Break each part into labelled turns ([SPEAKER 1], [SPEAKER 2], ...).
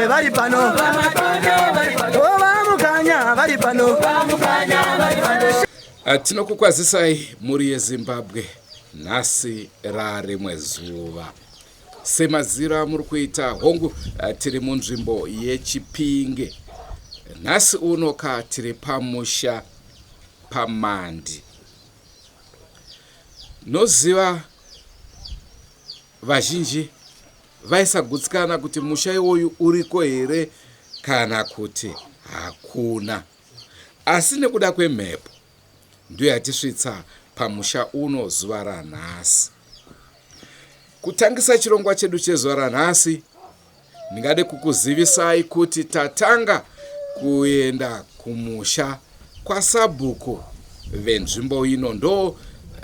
[SPEAKER 1] Vari pano vamukanya vari pano.
[SPEAKER 2] Tinokukwazisai mhuri yeZimbabwe, nhasi rarimwe zuva semazira muri kuita. Hongu, tiri munzvimbo yeChipinge nhasi uno ka, tiri pamusha paMandi. Noziva vazhinji vaisagutsikana kuti musha iwoyu uriko here kana kuti hakuna, asi nekuda kwemhepo ndiyo yatisvitsa pamusha uno zuva ranhasi. Kutangisa chirongwa chedu chezuva ranhasi, ndingade kukuzivisai kuti tatanga kuenda kumusha kwasabhuku venzvimbo ino. Ndo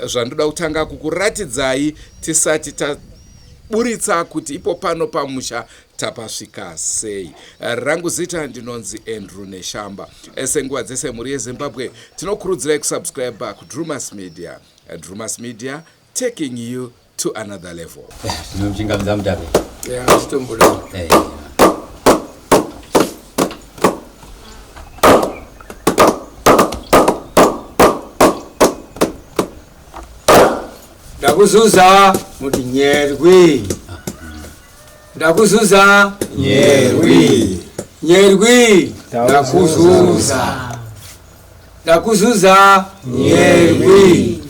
[SPEAKER 2] zvandoda kutanga kukuratidzai tisati taburitsa kuti ipo pano pamusha tapasvika sei. Rangu zita ndinonzi Andrew Neshamba. Senguva dzese, mhuri yeZimbabwe, tinokurudzirai kusubscribe kuDrumas Media. Drumas Media, taking you to another level.
[SPEAKER 3] Tinomuchingamidza, Mutape.
[SPEAKER 4] Ya, chitomboda. Ndakuzuza muti nyerwi. Ndakuzuza.
[SPEAKER 3] Nyerwi.
[SPEAKER 4] Nyerwi. Ndakuzuza. Ndakuzuza. Nyerwi.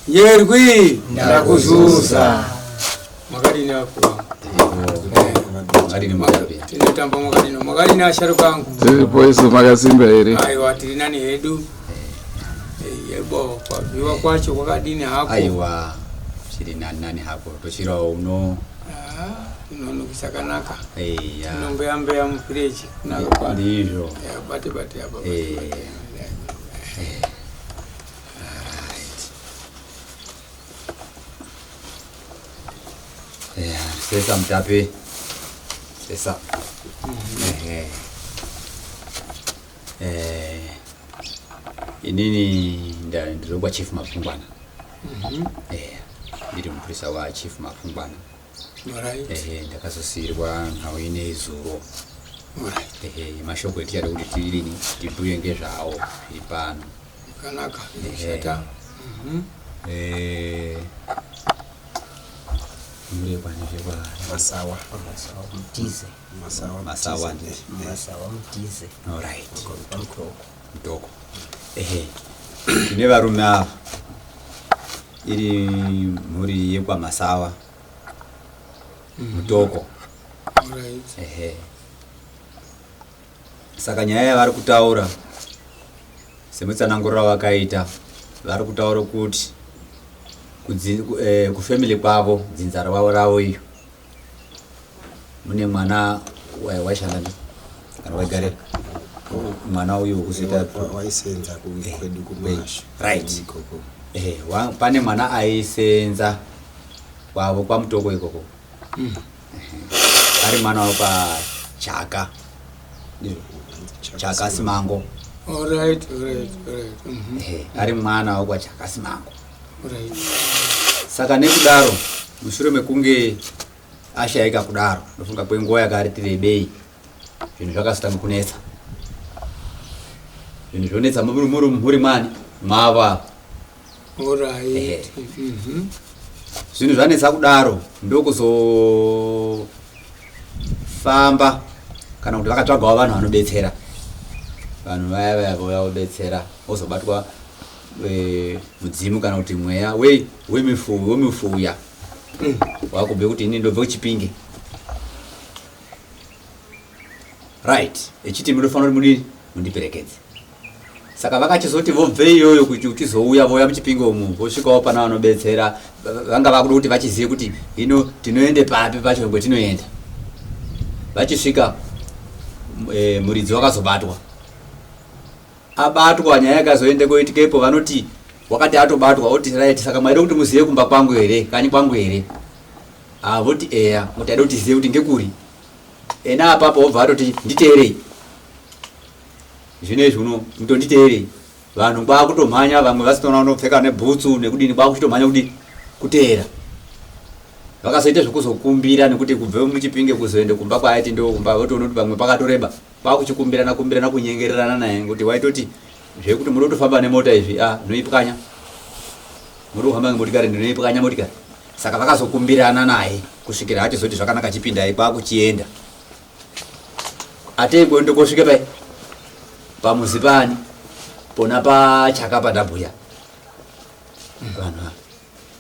[SPEAKER 4] Nyerwi. Ndakuzuza. Makadini ako?
[SPEAKER 3] Makadini, Mutape?
[SPEAKER 4] Tinotamba. Makadini, makadini asharuka angu?
[SPEAKER 2] Tiripo isu, makasimba here?
[SPEAKER 4] Aiwa, tiri nani hedu. Yebo, kwabviwa kwacho kwakadini hako?
[SPEAKER 3] Aiwa, chiri nani nani hako, tochirawo uno.
[SPEAKER 4] Ah, inonukisa kanaka.
[SPEAKER 3] Eya.
[SPEAKER 4] Inombeya-mbeya mufireji, kunaka kwacho.
[SPEAKER 3] Ndizvo.
[SPEAKER 4] Ya, bate bate apa, bate, bate.
[SPEAKER 3] Right. Eya, sesa Mutape, sesa. Ehe. Inini ndiri kwa Chief Mapfungwana. Eya, ndiri mupurisa waChief Mapfungwana. Ehe, ndakazosiyirwa nhau ine zuro. Ehe, mashoko etichada kuti tirini tibhuye ngezvawo zviri pano.
[SPEAKER 4] Kanaka.
[SPEAKER 3] Ehe.
[SPEAKER 4] Shata.
[SPEAKER 3] Murekwa nezvekwa
[SPEAKER 5] Masawa.
[SPEAKER 6] Masawa Mutize.
[SPEAKER 5] Masawa.
[SPEAKER 3] Masawa.
[SPEAKER 5] Mutize.
[SPEAKER 6] Masawa Mutize.
[SPEAKER 3] Alright.
[SPEAKER 6] Pamutoko.
[SPEAKER 3] Mutoko. Ehe, tine varume ava, iri mhuri yekwaMasawa, Mutoko. Ehe, saka nyaya yavari kutaura, semutsananguriro wavakaita, vari kutaura kuti kufamily kwavo, dzinza ravo iyo, mune mwana waishanda kana waigare mwana uyu wekuzoita
[SPEAKER 5] Waisenza kwedu kumashu.
[SPEAKER 3] Right.
[SPEAKER 5] Ikoko.
[SPEAKER 3] Ehe, pane mwana aisenza kwavo kwaMutoko ikoko. Ehe, ari mwana wekwaChaka, ndizvo, Chaka Simango.
[SPEAKER 4] Alright.
[SPEAKER 3] Ehe, ari mwana wekwaChaka Simango. Saka nekudaro, mushure mekunge ashayika kudaro, ndofunga kwenguva yakati rebei, zvinhu zvakazotanga kunetsa, zvinhu zvonetsa muri mhuri mwani mavo ava. Ehe. Zvinhu zvanetsa kudaro, ndokuzofamba kana kuti vakatsvagawo vanhu vanobetsera. Vanhu vaya vaya vouya vobetsera, vozobatwa mudzimu kana kuti mweya wemifuya wakubve kuti ini ndobve kuChipinge, right, echiti munofanira kuti mudini, mundiperekedze. Saka vakachizoti vobve iyoyo kuti uchizouya vouya muChipinge umu, vosvikawo pana vanobetsera, vanga vakuda kuti vachizive kuti hino tinoende papi pacho kwetinoenda. Vachisvika muridzi wakazobatwa. Abatwa, nyaya yakazoende koitikepo, vanoti wakati atobatwa oti right, saka maida kuti muzive kumba kwangu here, kanyi kwangu here? Ah, voti eya, kuti aida kuti tizive kuti ngekuri. Ena apapo obva atoti nditeerei. Zvino izvi uno mutonditeerei. Vanhu kwakutomhanya, vamwe vasitona vanopfeka nebhutsu nekudini, kwakuchitomhanya kudini kuteera. Vakazoita zvekuzokumbira nekuti kubve muChipinge kuzoende kumba kwaaiti ndo kumba, votoona kuti pamwe pakatoreba, kwakuchikumbirana kumbirana kunyengererana naye kuti waitoti zvekuti munoda kutofamba nemota izvi, ah, ndinoipwanya. Munoda kuhamba ngemotikari, ndinoipwanya motikari. Saka vakazokumbirana naye kusvikira achizoti zvakanaka chipindai, kwakuchienda. Atei kuende kosvike pai pamuzi pani pona pachaka pandabhuya. Vanhu ava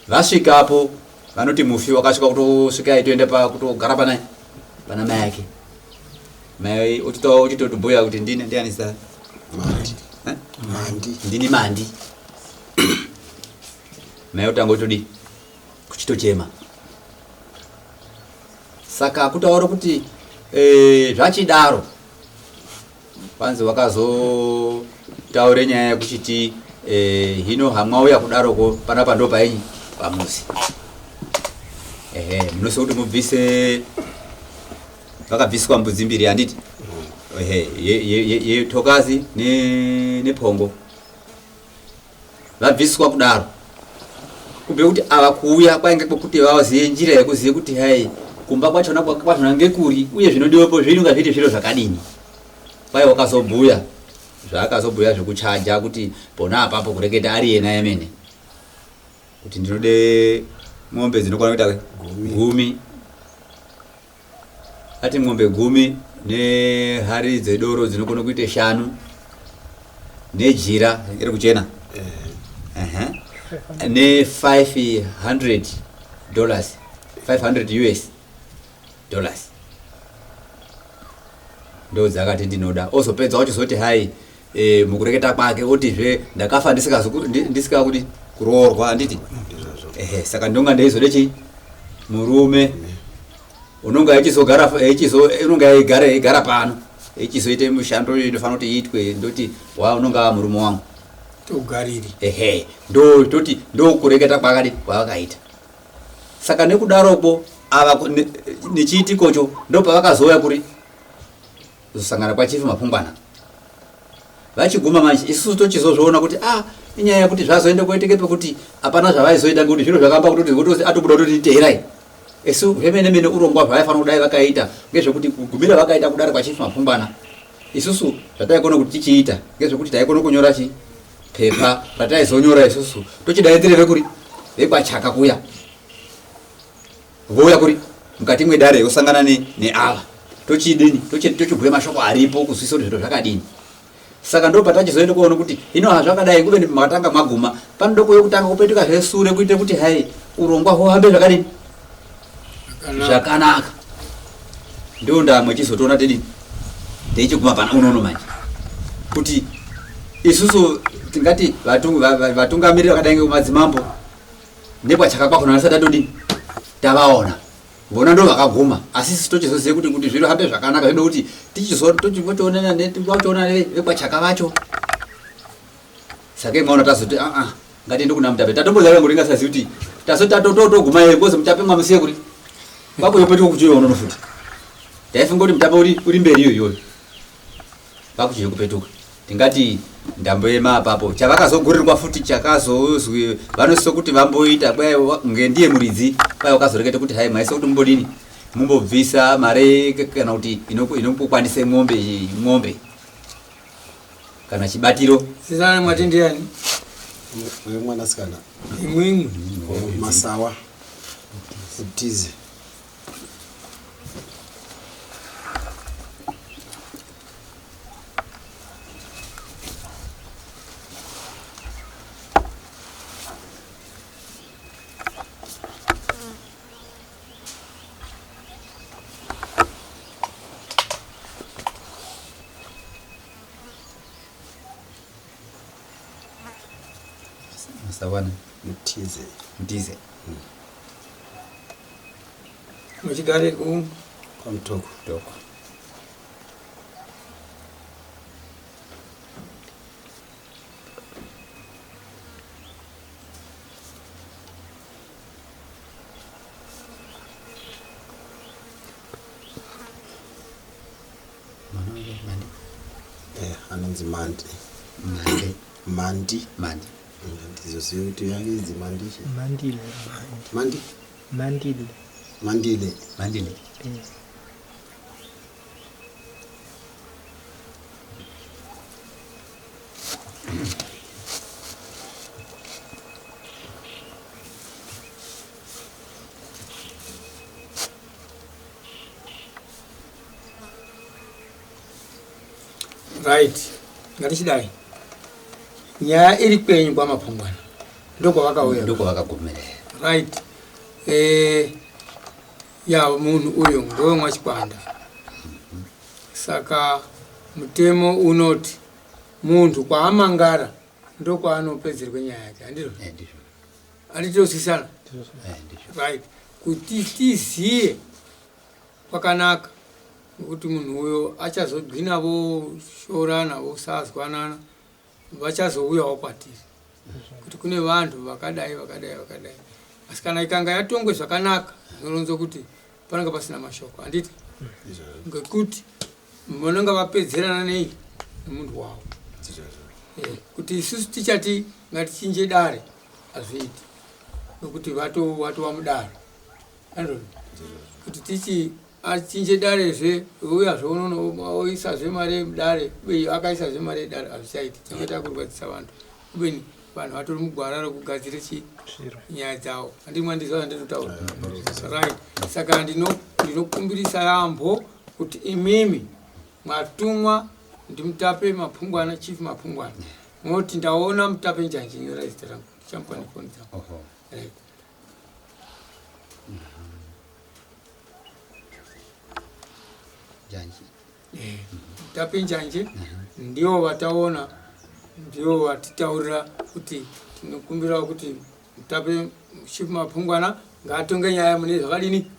[SPEAKER 3] vasvikapo vanoti mufi wakasvika kutosvika aitoenda pa kutogara pana pana mai ake. Mai ochitotobhuya kuti ndini ndiani zita?
[SPEAKER 5] Mandi.
[SPEAKER 3] Eh?
[SPEAKER 5] Mandi.
[SPEAKER 3] Ndini Mandi. Mai otanga otodi kuchitochema. Saka kutaura kuti zvachidaro kwanzi wakazotaure nyaya yekuchiti hino hamwauya kudaroko panapa ndo painyi pamuzi. Ehe, munose kuti mubvise, vakabviswa mbudzi mbiri handiti? Ehe, yetokazi nepongo. Vabviswa kudaro kubve kuti ava kuuya kwainge kwekuti vazive njira yekuzive kuti hai kumba kwachona kwachona ngekuri uye zvinodiwepo zvinonga zviri zviro zvakadini. Kwai wakazobhuya zvaakazobhuya zvekuchaja kuti pona apapo kureketa ari yena yemene kuti ndinode mombe dzinokwana kuita gumi. Ati mombe 10 nehari dzedoro dzinokona kuita 5 nejira iri kuchena. Ne $500, 500 US dollars. Ndo dzakati ndinoda. Ozopedza ochizoti hai, mukureketa kwake otizve ndakafa ndisikakuti kuroorwa handiti? Ehe, saka ndonga ndeizode chi murume unonga echizogara, echizo, unonga eigara, eigara pano echizoite mishando inofanira kuti iitwe, ndoti wa unonga ava murume wangu.
[SPEAKER 4] Togariri.
[SPEAKER 3] Ehe, ndo toti ndo kureketa kwakadi kwavakaita. Saka nekudaroko ava nechiitikocho ndo pavakazouya kuri kuzosangana kwaChief Mapungwana. Vachiguma manje isusu tochizozviona kuti inyaya yekuti zvazoenda kuitike pekuti hapana zvavaizoita ngekuti zviro zvakamba kutoti votozi atobuda kutoti teerai. Isu zvemene mene urongwa zvavaifanira kudai vakaita ngezvekuti kugumira vakaita kudare kwaChief Mapungwana. Isusu zvataikona kuti tichiita ngezvekuti taikona kunyora chi pepa rataizonyora isusu tochidaidzire vekuri vekwachaka kuya vouya kuri mukati mwedare vosangana neava tochidini tochibhuya mashoko aripo kuzwisisa kuti zviro zvakadini. Saka ndo patachizoenda kuona kuti hino hazvakadai kuve makatanga maguma panoda kuuya kutanga kupetuka zvesure kuite kuti hai urongwa huhambe zvakadini zvakanaka. Ndo ndamwe chizotoona tidini teichiguma pana unono manje kuti isusu tingati vatungamiriri vakadai ngemadzimambo nekwachaka kwakona vasati tatodini tavaona vona ndo vakaguma, asi isusu tochizoziva kuti zviro hambe zvakanaka zvinoda kuti tichizotoonana vekwachaka vacho. Saka imwe tazoti ngatiende kuna Mutape. Tatomboziva kuti ingasazivi kuti tazoti tatotoguma here because Mutape mwamusiye kuri kwakuyo petuka kuchiyo unono futi. Taifunga kuti Mutape uri mberi iyo iyoyo kwakuchiyo kupetuka. Tingati ndamboema apapo chavakazogurirwa futi chakazozwi vanosisa kuti vamboita kwai nge ndiye muridzi kwai wakazoreketa kuti hai maisa kuti mumbodini mumbobvisa mare kana kuti inokwanise ng'ombe kana chibatiro.
[SPEAKER 4] Sizana mwati ndiani?
[SPEAKER 5] Wewe mwanasikana.
[SPEAKER 4] Imwimwi.
[SPEAKER 5] Masawa. Utize.
[SPEAKER 3] Masawana.
[SPEAKER 5] Mutize.
[SPEAKER 3] Mutize.
[SPEAKER 4] Muchigare ku
[SPEAKER 5] Kwamutoko.
[SPEAKER 3] Toko. Mwana wangu Mandi.
[SPEAKER 5] Anonzi Mandi.
[SPEAKER 3] Mandi.
[SPEAKER 5] Mandi.
[SPEAKER 3] Mandi.
[SPEAKER 5] Ndizoziva kuti yanginzi Mandi.
[SPEAKER 1] Mandile.
[SPEAKER 5] Mandi.
[SPEAKER 1] Mandile.
[SPEAKER 5] Mandile.
[SPEAKER 3] Mandile.
[SPEAKER 4] Right, ngatichidai. Nyaya iri kwenyu kwaMapungwana, ndokwavakauya.
[SPEAKER 3] Ndokwavakagumira.
[SPEAKER 4] Right. Ya munhu uyu ndowemwachikwanda, saka mutemo unoti munhu kwaamangara ndokwaanopedzerwe nyaya yake, handizvo?
[SPEAKER 3] Ndizvo.
[SPEAKER 4] Handitosisana?
[SPEAKER 3] Ndizvo.
[SPEAKER 4] Right, kuti tiziye kwakanaka, nokuti munhu uyo achazogwina voshorana vosazwanana, vachazouyawo kwatiri kuti kune vanhu vakadai vakadai vakadai. Asi kana ikanga yatongwe zvakanaka, zvinoronza kuti panenge pasina mashoko, handiti? Ngekuti vanonga vapedzerana nei nemunhu wavo. Kuti isusu tichati ngatichinje dare hazviiti, nokuti vatova mudare. Andoni kuti tichi achinje darezve, uyazve unono oisazve mari yemudare, uye akaisazve mari yedare, hazvichaiti. Tinenge takurwadzisa vanhu, kubeni vanhu vatori mugwara rekugadzira chi nyaya dzavo. Handiti mwandizwa zvandinotaura? Right. Saka ndinokumbirisa yaamho kuti imimi mwatumwa ndiMutape Mapungwana, Chief Mapungwana, moti ndaona Mutape Njanji, nyora zita rangu, ndichamupa nefoni dzangu. Right.
[SPEAKER 3] Njanji.
[SPEAKER 4] Mutape Njanji ndiwo vataona, ndiwo vatitaurira kuti tinokumbirawo kuti Mutape Chief Mapungwana ngaatonge nyaya mune zvakadini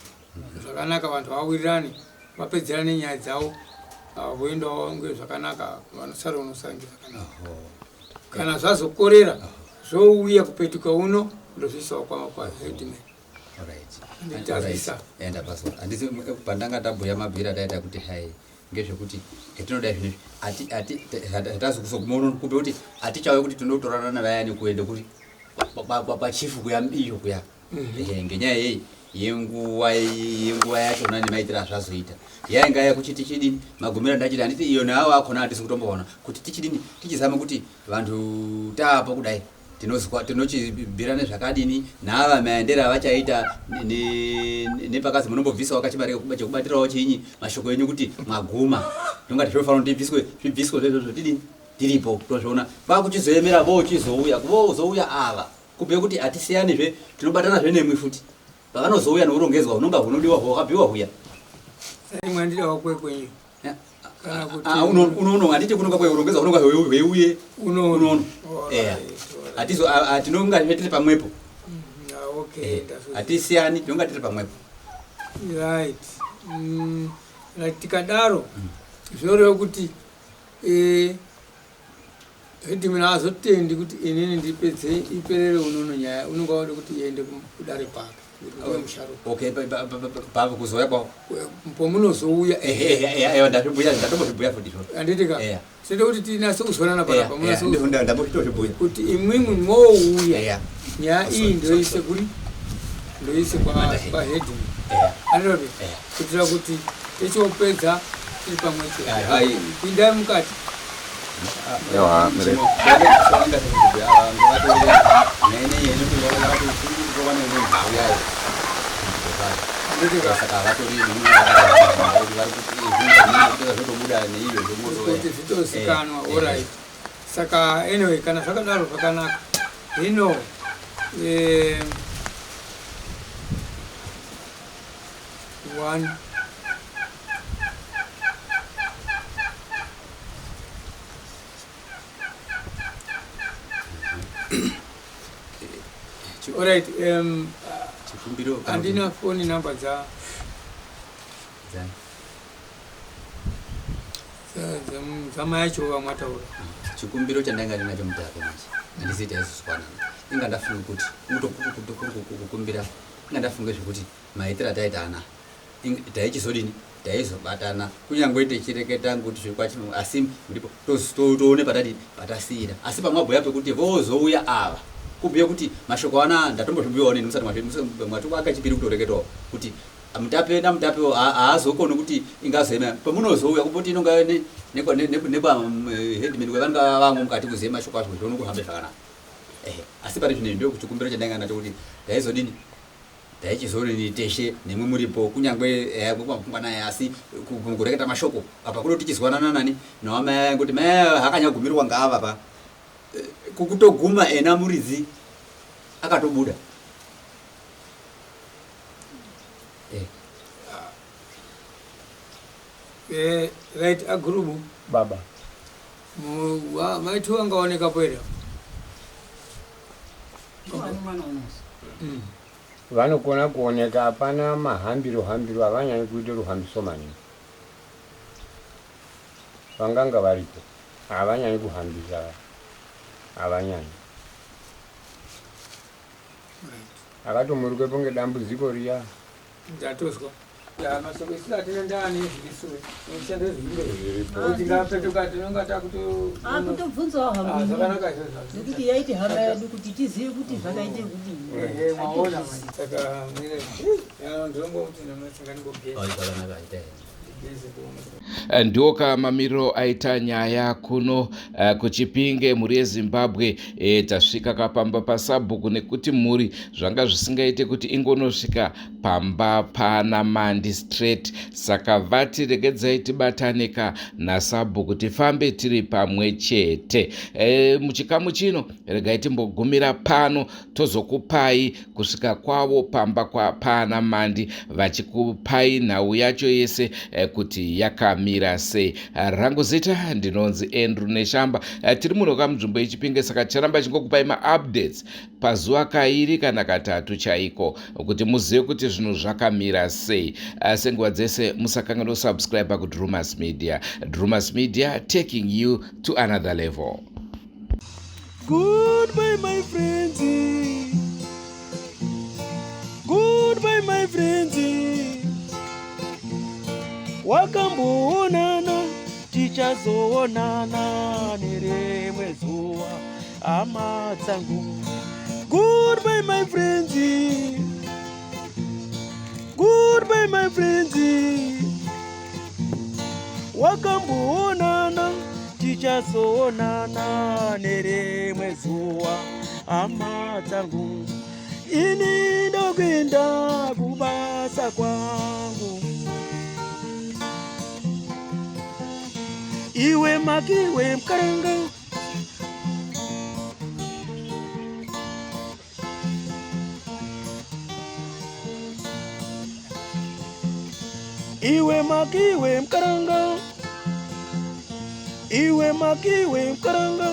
[SPEAKER 4] zvakanaka, vanhu vawirirane, vapedzerane nyaya dzavo, voendawo ngezvakanaka, vanosara unosara ngezvakanaka. Kana zvazokorera zvouya kupetuka uno, ndozviisawo kwaheadman. Nditazvisa.
[SPEAKER 3] Enda paso. Handisi pandanga tabhuya mabhira taita kuti hai ngezvekuti hetinoda zvinezvi ati hatazi kuzoguma uno kupe kuti atichauye kuti tinotorana navayani kuende kuti kwachifu kuya iyo kuya. Ngenyaya yeyi yenguva yachona nemaitiro azvazoita yainga yakuchiti chidini magumiro andachiti handiti iyo neavo akhona hatisi kutomboona kuti tichidini tichizama kuti vantu taapo kudai tinochibhirana zvakadini naava maendero avachaita nepakazi munombobvisawo kachimari chekubatirawo chinyi mashoko enyu kuti mwaguma ndongati zvinofanira kuti zvibviswe zvezvozvo tidini tiripo tozviona kwakuchizoemera vochizouya vozouya ava kubhuya kuti hatisiyanizve tinobatanazve nemwi futi pavanozouya neurongedzwa hunonga hunodiwa hwakabviwa huya.
[SPEAKER 4] Mwandirawo kwekwenyu. Kana kuti
[SPEAKER 3] Unono handiti kunonga kweurongedzwa hunonga hweuye unono. Hatizo tinonga tiri pamwepo.
[SPEAKER 4] Okay,
[SPEAKER 3] Hatisiyani, tinonga tiri pamwepo.
[SPEAKER 4] Right. Tikadaro zvinoreva kuti headman azotendi kuti inini ndipedze iperere unono nyaya, unonga wada kuti iende kudare kwake.
[SPEAKER 3] Okay, kuzouya kwavo
[SPEAKER 4] pomunozouya.
[SPEAKER 3] Ndazvibhuya, ndatombozvibhuya futi izvozvo.
[SPEAKER 4] Handiti ka? Tinoda kuti tinase kuzwanana panapa,
[SPEAKER 3] Ndambozvitozvibhuya
[SPEAKER 4] kuti imwimwi mwouya nyaya iyi ndoise kuri ndoise kwaheadman, andoti kuitira kuti tichiopedza tiri pamwe chete. Pindai mukati. Kuti zvitozikanwa. Alright, saka anyway, kana zvakadaro zvakanaka. Hino one Alright, um,
[SPEAKER 3] Chikumbiro kana
[SPEAKER 4] handina foni number dza
[SPEAKER 3] dzani?
[SPEAKER 4] dzamai acho vamwataura.
[SPEAKER 3] Chikumbiro chandanga ndinacho mutape manje handisi taizozwanana, inga ndafunga kuti kukumbira, inga ndafunga zvekuti maitiro ataita ana taichizodini, taizobatana kunyange tichireketa kuti zvikwachi, asi muripo toone patadi patasiyira. Asi pamwabhuya pekuti vozouya ava, kubhuya kuti mashoko ana ndatombozvibhuyawo neni musati mwati chipiri kutoreketawo kuti mutape namutapewo haazokoni kuti ingazoema pamunozouya kumboti inonga nekwa headman kwevanonga vamwe mukati kuziva mashoko acho kuti zvione kuhambe zvakanaka. Ehe, asi pari zvino ndo kuchikumbiro chandanga nacho kuti taizodini, taichizodini teshe nemwe muripo, kunyange kwamapungwana, asi kureketa mashoko apa kuno tichizwanana nani nawamai aya, ngekuti mai aya hakanyagumirwa ngaava pa kukutoguma ena muridzi akatobuda.
[SPEAKER 4] Right, agurubu.
[SPEAKER 7] Baba.
[SPEAKER 4] Maiti wangaonekapo here?
[SPEAKER 7] Vanokona kuoneka, hapana mahambiro hambiro, havanyanyi kuita ruhambiso maningi. Vanganga varipo, havanyanyi kuhambisa, havanyanyi. Akatomurukepo ngedambudziko riya.
[SPEAKER 4] Ndatozwa. Ya, mashoko isusu atina ndani zviriso nokushanda zviri
[SPEAKER 7] Zviripo.
[SPEAKER 4] Kuti ngapetuka tinonga takuto
[SPEAKER 6] Akutobvunzawo
[SPEAKER 4] Ah,
[SPEAKER 6] hangu.
[SPEAKER 4] zvakanaka izvozvo.
[SPEAKER 6] Nekuti yaiti hama yedu kuti tizive kuti zvakaite kuti.
[SPEAKER 4] Ehe, mwaona manje. Saka mire ndinongoti saka ndingogeza.
[SPEAKER 3] Zvakanaka ita.
[SPEAKER 4] Ndigeze ndione.
[SPEAKER 2] Ndiwo mamiriro aita nyaya kuno kuChipinge, mhuri yeZimbabwe. Tasvika kapamba pasabhuku nekuti mhuri zvanga zvisingaite kuti ingonosvika pamba pana Mandi straight, saka vati regedzai tibataneka nasabhuku tifambe tiri pamwe chete. Muchikamu chino regai timbogumira pano, tozokupai kusvika kwavo pamba pana Mandi vachikupai nhau yacho yese kuti yakamira sei. Rangu zita ndinonzi Andrew Neshamba. Tiri muno kamunzvimbo yeChipinge, saka ticharamba chingokupai maupdates pazuva kairi kana katatu chaiko kuti muzive kuti zvinhu zvakamira sei. Senguva dzese musakanganwa kusubscribe kuDrumas Media. Drumas Media, taking you to another level.
[SPEAKER 1] Goodbye, my friends. Goodbye, my friends. Wakamboonana, tichazoonana nerimwe zuva, hama dzangu. Goodbye, my friends. Goodbye, my friends. Wakamboonana, tichazoonana nerimwe zuva, hama dzangu. Ini ndokuenda kubasa kwangu. Iwe makiwe mukaranga. Iwe makiwe mukaranga, iwe makiwe mukaranga.